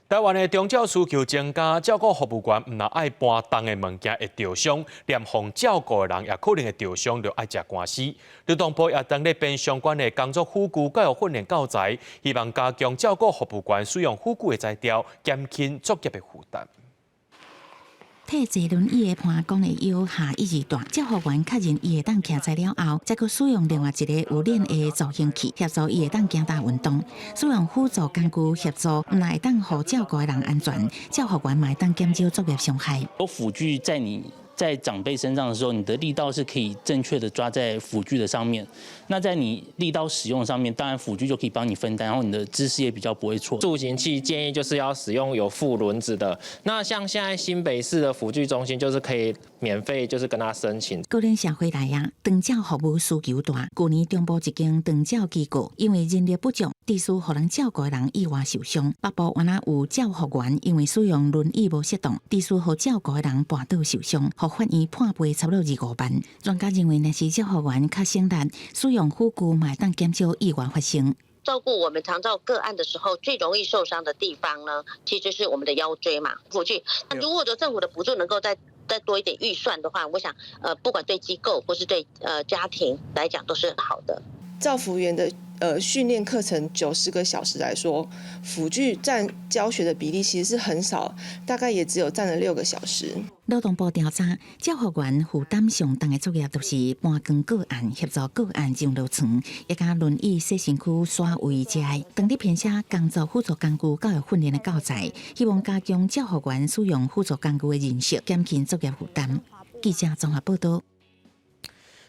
台灣的長照需求增加，照顧服務員毋但愛搬重的物件會著傷，連予照顧的人也可能會著傷，著愛食官司。勞動部也正咧編相關的工作輔具教育訓練教材，希望加強照顧服務員使用輔具的才調，減輕作業的負擔。替坐輪椅的潘公的腰下一直斷，照護員確認伊會當徛起了後，才閣使用另外一個有鏈的助行器協助伊會當行動運動。使用輔助工具協助，毋但會當予照顧的人安全，照護員嘛會當減少作業傷害。有輔具在你在長輩身上的時候，你的力道是可以正確的抓在輔具的上面。那在你力道使用上面，當然輔具就可以幫你分擔，然後你的姿勢也比較不會錯。助行器建議就是要使用有附輪子的。那像現在新北市的輔具中心，就是可以免費，就是跟他申請。高齡社會來啊，長照服務需求大。舊年中部一間長照機構，因為人力不足，致使予人照顧的人意外受傷。北部原來有照護員因為使用輪椅無適當，致使予照顧的人跋倒受傷，予法院判賠差不多25萬。專家認為，若是照護員較省力，使用輔具嘛會當減少意外發生。照顧我們長照個案的時候，最容易受傷的地方呢，其實是我們的腰椎嘛。輔具，那如果說政府的補助能夠再多一點預算的話，我想，不管對機構或是對家庭來講，都是好的。照服員的訓練課程90個小時來說，輔具佔教學的比例其實是很少，大概也只有佔了6個小時。勞動部調查，照護員負擔上重的作業，就是搬扛個案、協助個案上落床，以及輪椅洗身軀、刷位這的。當佇編寫工作輔助工具教育訓練的教材，希望加強照護員使用輔助工具的認識，減輕作業負擔。記者綜合報道。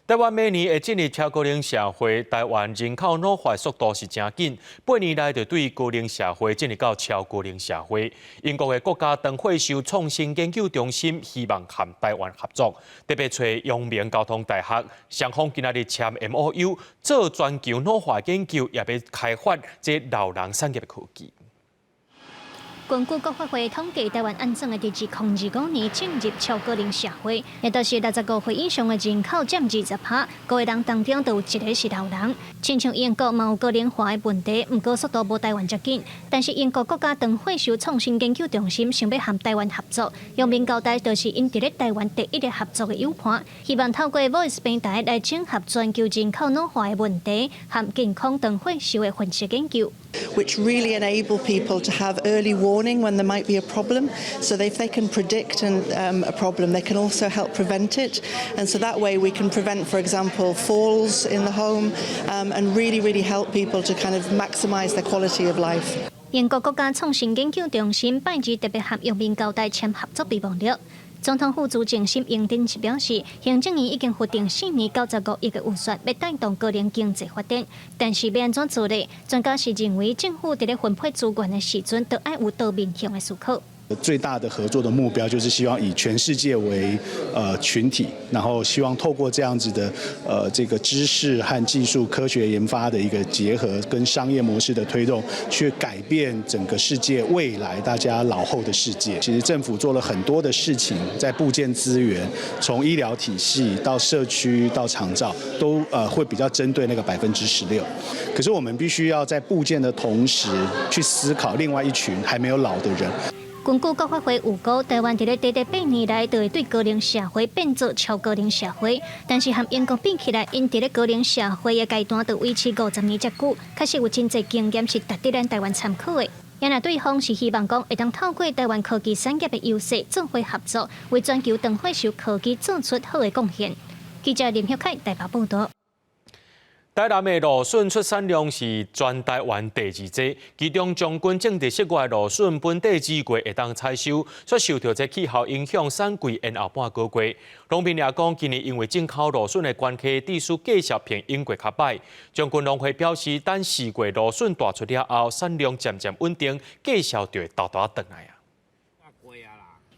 台灣每年會進入超高齡社會，台灣人口老化速度是誠緊，8年來就對高齡社會進入到超高齡社會。英國的國家長歲壽創新研究中心希望和台灣合作，特別揣陽明交通大學，雙方今仔日簽 MOU，做全球老化研究，也欲開發這老人產業的科技。根據國發會統計，台灣按算會佇2025年進入超高齡社會，也就是65歲以上的人口佔20%，五個人當中就有一個是老人。親像英國嘛有高齡化的問題，毋過速度無台灣遮緊。但是英國國家長歲壽創新研究中心想欲和台灣合作，陽明交大就是𪜶佇咧台灣第一個合作的友伴，希望透過 Voice 平台來整合全球人口老化的問題和健康長歲壽的分析研究。 Which really enable people to have early warning when there might be a problem. So if they can predict a problem, they can also help prevent it. And so that way we can prevent, for example, falls in the home and really, really help people to kind of maximize their quality of life. 英國國家創新研究中心拜二特別和陽明交大簽合作備忘錄。總統府資政沈榮津表示，行政院已經核定4年95億的預算，欲帶動高齡經濟發展。但是欲按怎做咧？專家是認為，政府佇咧分配資源的時陣，都愛有多面向的思考。最大的合作的目標就是希望以全世界為群體，然後希望透過這樣子的這個知識和技術科學研發的一個結合，跟商業模式的推動，去改變整個世界未來大家老後的世界。其實政府做了很多的事情，在布建資源，從醫療體系到社區到長照，都會比較針對那個16%。可是我們必須要在布建的同時，去思考另外一群還沒有老的人。根據國發會預估，台灣佇咧短短8年內就會對高齡社會變做超高齡社會。但是和英國比起來，𪜶佇咧高齡社會的階段就維持50年遮久，確實有真濟經驗是值得咱台灣參考的。也若對方是希望講會當透過台灣科技產業的優勢，做伙合作，為全球長歲壽科技做出好的貢獻。記者林旭凱台北報導。台南的蘆筍出產量是全台灣第二濟，其中將軍種佇室外蘆筍本底季會當採收，卻受著這氣候影響，產季延後半個月。農民也講，今年因為進口蘆筍的關係，致使價數平應過較歹。將軍農會表示，等四月蘆筍大出了後，產量漸漸穩定，價數就會沓沓轉來啊。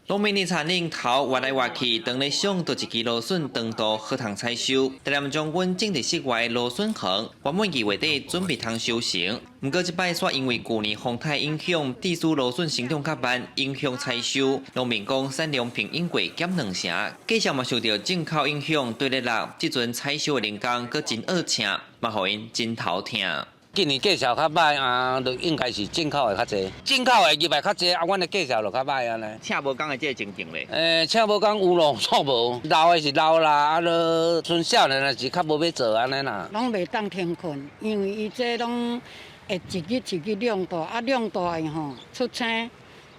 農民佇田裡頭挖來挖去，當咧想佗一支蘆筍長度好通採收。台南將軍種佇室外蘆筍園，原本二月底準備通收成，毋過這擺煞因為舊年風颱影響，致使蘆筍成長較慢，影響採收。農民講產量平應過減兩成，價數嘛受著進口影響，對咧落，這陣採收的人工閣真惡請，嘛予𪜶真頭疼。今年價數較歹啊，就應該是進口的較濟，進口的入來較濟啊，阮的價數就較歹按呢。請無仝的這个情形咧？請無仝有咯，錯無，老的是老啦，啊，囉賰少年的是較無欲做按呢啦。攏袂當停睏，因為伊這攏會一日一日量大，啊量大的吼出青，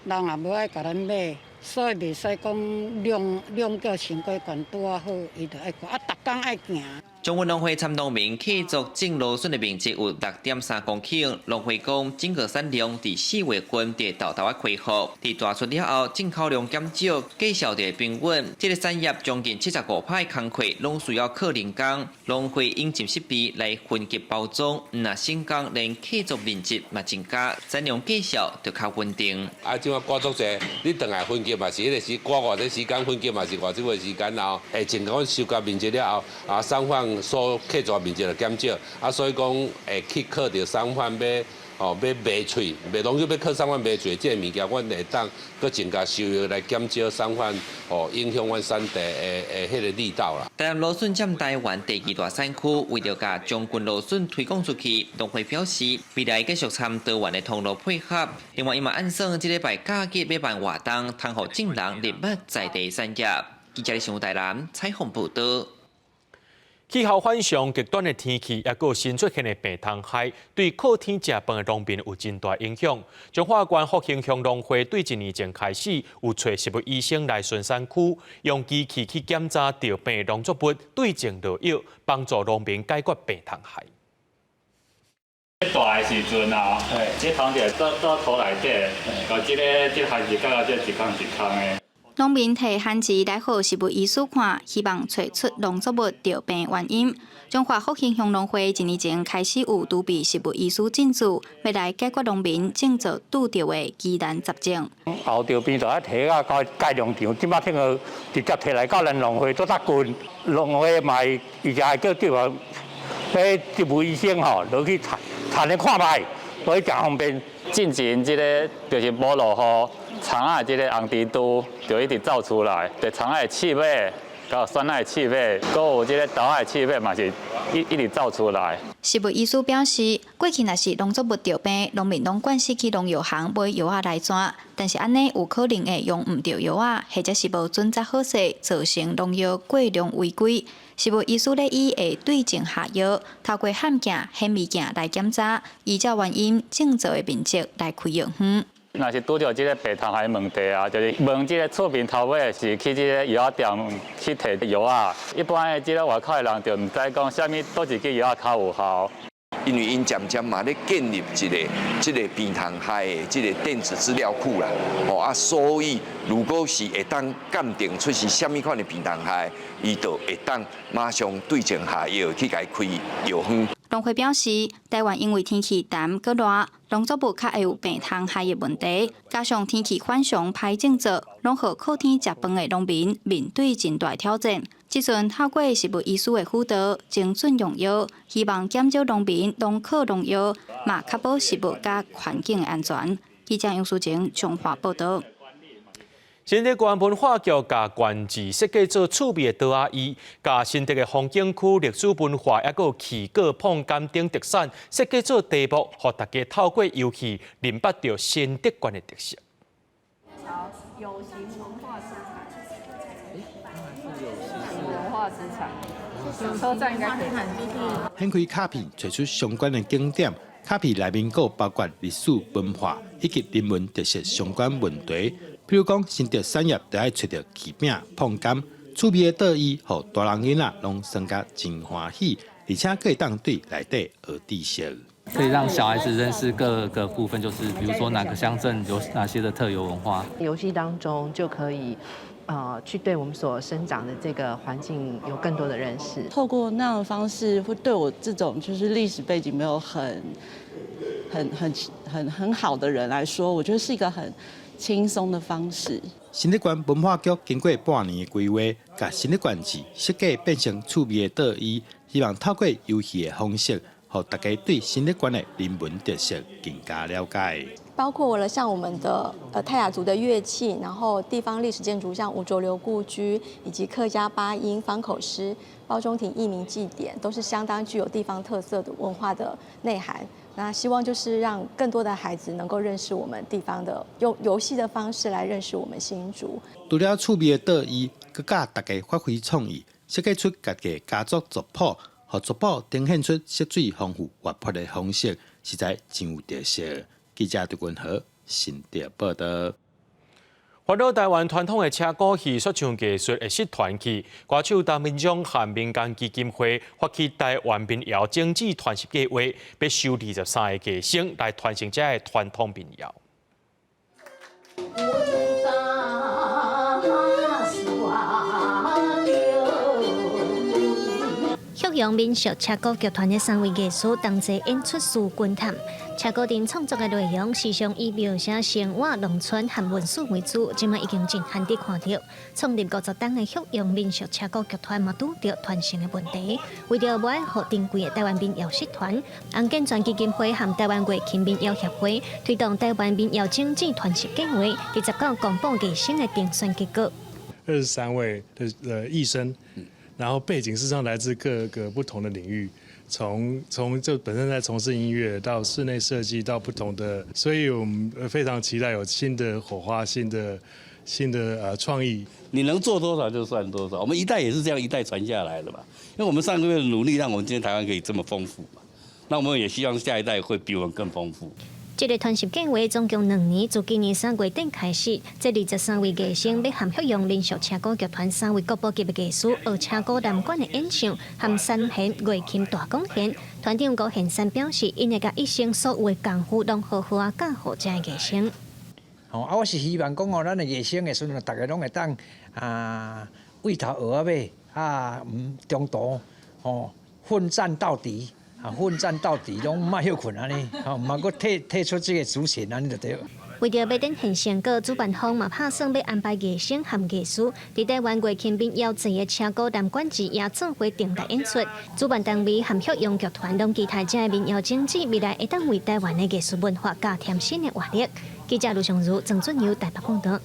人也無愛共咱買，所以袂使講量量叫傷過懸拄仔好，伊就愛啊，逐工愛行。將軍農會參農民契作種蘆筍的面積有6.3公頃，農會講整個產量佇4月份就會沓沓仔恢復，佇大出了後進口量減少，價數就會平穩。這个產業將近75%的工課攏需要靠人工，農會引進設備來分級包裝，毋若省工連契作面積嘛增加，產量價數就較穩定。啊，這擺割足濟，你轉來分級嘛是彼個時，割偌濟時間分級嘛是偌濟個時間，然後會增加阮收割面積了後，啊，產販所契作面積就減少，啊，所以講會去靠著商販欲吼欲賣喙，賣攏總欲靠商販賣喙，這个物件，阮會當閣增加收入來減少商販吼影響阮產地的的彼個力道啦。台南蘆筍佔台灣第二大產區，為著共將軍蘆筍推廣出去，農會表示未來繼續參多元的通路配合。另外，伊嘛按算這禮拜假日欲辦活動，通予眾人認捌在地產業。記者新聞台南採訪報導。氣候反常、極端的天氣，抑閣新出現的病蟲害，對靠天食飯的農民有真大影響。彰化縣復興鄉農會對一年前開始，有揣植物醫生來巡山區，用機器去檢查著病農作物，對症落藥，幫助農民解決病蟲害。大的時陣啊，這蟲就倒倒土內底，共這个這番薯蓋到這一空一空的。農民提番薯來予植物醫師看，希望揣出農作物著病原因。彰化復興鄉農會一年前開始有儲備植物醫師進駐，欲來解決農民種作拄著的疑難雜症。後著病就愛提到到蓋農場，這擺聽講直接提來到咱農會做較近，農會嘛伊就會叫對方，彼植物醫生吼落去查查咧看覓，所以誠方便。進前這个就是無落雨，蟲仔這个紅蜘蛛就一直走出來，就蟲仔的刺尾，佮蒜仔的刺尾，閣有這个豆仔的刺尾嘛是一一直走出來。植物醫師表示，過去若是農作物著病，農民攏慣勢去農藥行買藥仔來鑽，但是按呢有可能會用毋著藥仔，或者是無準則好勢，造成農藥過量違規。植物醫師咧伊會對症下藥，透過譀鏡、顯微鏡來檢查，依照原因種植的面積來開藥方。若是拄著這个病蟲害問題啊，就是問這个厝邊頭尾是去這个藥仔店去提藥仔。一般的這个外口的人就毋知講啥物佗一支藥仔較有效。因為𪜶漸漸嘛咧建立一个這个病蟲害的這个電子資料庫啦，哦啊，所以如果是會當鑑定出是啥物款的病蟲害，伊就會當馬上對症下藥去共伊開藥方。農會表示，台灣因為天氣乾閣熱，農作物較會有病蟲害的問題，加上天氣反常歹種作，攏予靠天食飯的農民面對真大挑戰。這陣透過植物醫師的輔導，精準用藥，希望減少農民攏靠農藥，嘛確保食物佮環境安全。記者楊淑晴彰化報導。新竹縣文化局共縣志設計做趣味的桌仔椅，共新竹的風景區歷史文化，抑閣有氣果、椪柑等特產設計做題目，予大家透過遊戲認捌著新竹縣的特色。有形文化資產。文化資產，車站應該可以。掀開卡片，揣出相關的景點。卡片內面閣包括歷史文化以及人文特色相關問題。比如講，新竹產業就愛揣著柿餅、椪柑，趣味的桌椅，予大人囡仔攏耍甲真歡喜，而且閣會當對內底學知識。可以讓小孩子認識各個部分，就是比如說哪個鄉鎮有哪些的特有文化。遊戲當中就可以，去對我們所生長的這個環境有更多的認識。透過那樣的方式，會對我這種就是歷史背景沒有很、很、很、很很好的人來說，我覺得是一個很輕鬆的方式。新竹縣文化局經過半年的規劃，共新竹縣市設計變成趣味的桌椅，希望透過遊戲的方式，予大家對新竹縣的人文特色更加了解。包括了像我們的泰雅族的樂器，然後地方歷史建築，像吳濁流故居，以及客家八音、方口獅、褒忠亭義民祭典，都是相當具有地方特色的文化的內涵。那希望就是讓更多的孩子能夠認識我們地方的，用遊戲的方式來認識我們新竹。除了趣味的桌椅，閣教大家發揮創意，設計出家己的家族族譜，予族譜呈現出色水豐富活潑的方式，實在真有特色。記者杜君和新竹報道。環繞台灣傳統的車鼓戲說唱藝術會失傳去，歌手陳明章和民間基金會發起台灣民謠種子傳習計劃，欲收23个藝生來傳承這个傳統民謠。旭陽民俗車鼓劇團的三位藝師同齊演出《思君探》。車鼓陣創作的內容時常以描寫生活、農村和文史為主，這擺已經真罕得看著。創立50冬的旭陽民俗車鼓劇團嘛，拄著傳承的問題，為著無愛予珍貴的台灣民謠失傳，洪建全基金會和台灣月琴民謠協會推動台灣民謠種子傳習計劃，佇19公布藝生的遴選結果。 23位的藝生。然後背景事實上來自各個不同的領域，從就本身在從事音樂到室內設計到不同的，所以我們非常期待有新的火花、新的創意。你能做多少就算多少，我們一代也是這樣一代傳下來的嘛。因為我們上個月的努力，讓我們今天台灣可以這麼豐富嘛。那我們也希望下一代會比我們更豐富。這個傳習計劃總共2年，自今年3月底開始，這23位藝生欲和旭陽民俗車鼓劇團三位國寶級的藝師學車鼓南管的演唱和三弦月琴大管弦。團長高賢山表示，𪜶會共一生所有的功夫攏好好仔教予這个藝生。吼啊！我是希望講哦，咱的藝生的時陣，逐个攏會當啊，為頭學到尾啊，毋中途吼奮戰到底。啊，奮戰到底，攏毋愛歇睏按呢，吼，毋通閣退出這個主線按呢就對。為著欲展現成果，主辦方嘛拍算欲安排藝生和藝師佇台灣月琴民謠祭的車鼓南管之夜做伙登台演出。主辦單位和旭陽劇團攏期待這个民謠種子未來會當為台灣的藝術文化加添新的活力。記者盧尚如、鄭俊友台北報導。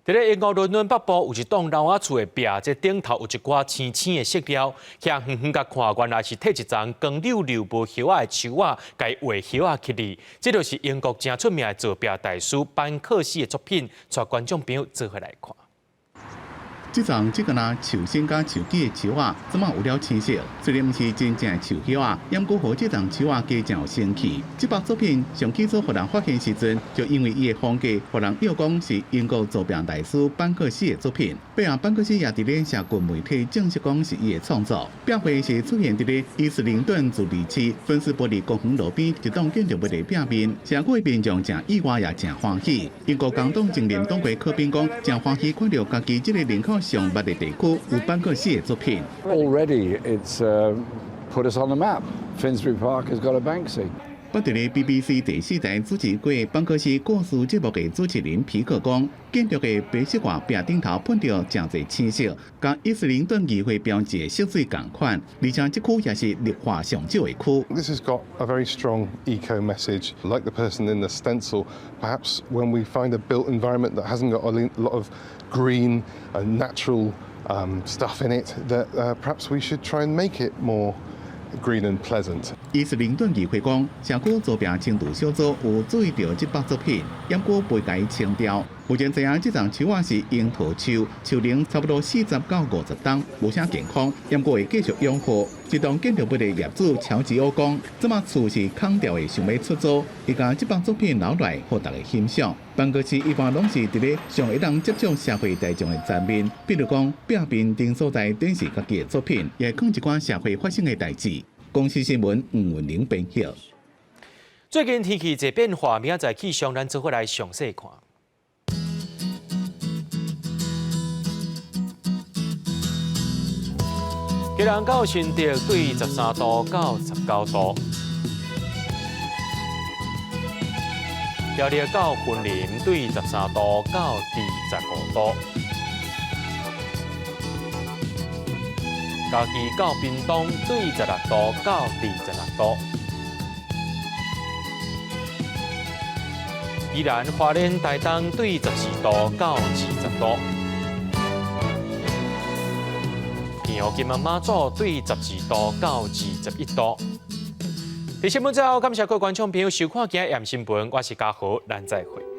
佇咧英國倫敦北部有一棟老仔厝的壁，這頂頭有一寡青青的色料，徛遠遠共看，原來是提一叢光溜溜無葉仔的樹仔，共畫葉仔起來。這就是英國誠出名的造壁大師班克西的作品，帶觀眾朋友做伙來看。這叢這個若樹身佮樹枝的樹仔，這馬有了青色？雖然毋是真正的樹葉仔，毋過予這叢樹仔加誠有生氣。這幅作品上起初予人發現時陣，就因為伊的風格，予人臆講是英國造壁大師班克西的作品。背後班克西也佇咧社群媒體證實講是伊的創作。壁畫是出現佇咧伊斯靈頓自治區芬斯伯里公園路邊一棟建築物的壁面，社區民眾誠意外也誠歡喜。英國工黨前任黨魁柯賓講，誠歡喜看著家己這个人口上密的地區有班克西的作品。 Already it's put us on the map. Finsbury Park has got a Banksy. 不佇咧 BBC 第四台主持過班克西故事節目的主持人皮克講，建築的白色外壁頂頭噴著誠濟青色，佮伊斯靈頓議會標誌的色水仝款，而且這區也是綠化上少的區。 This has got a very strong eco message. Like the person in the stencil, perhaps when we find a built environment that hasn't got a lot of green and natural stuff in it, that perhaps we should try and make it more green and pleasant. 英伊斯靈頓議會講，社區租壁清除小組有注意著這幅作品，毋過袂共伊清掉。目前知影這叢樹仔是櫻桃樹，樹齡差不多40到50冬，無啥健康，毋過會繼續養護。這棟建築物的業主喬吉歐講，這馬厝是空掉的，想欲出租，伊共這幅作品留來，予大家欣賞。梵高氏一般攏是佇咧上會當接觸社會大眾的層面，比如講壁面頂所在展示家己的作品，也會講一寡社會發生的代誌。公視新聞吳文玲編譯。最近天氣濟變化，明仔載氣象咱做伙來詳細看。基隆到新竹對13度到19度，苗栗到雲林對13度到25度，嘉義到屏東對16度到26度，宜蘭花蓮台東對14度到20度。澎湖金門馬祖對12度到21度。佇新聞最後，感謝各位觀眾朋友收看今日的新聞，我是嘉豪，咱再會。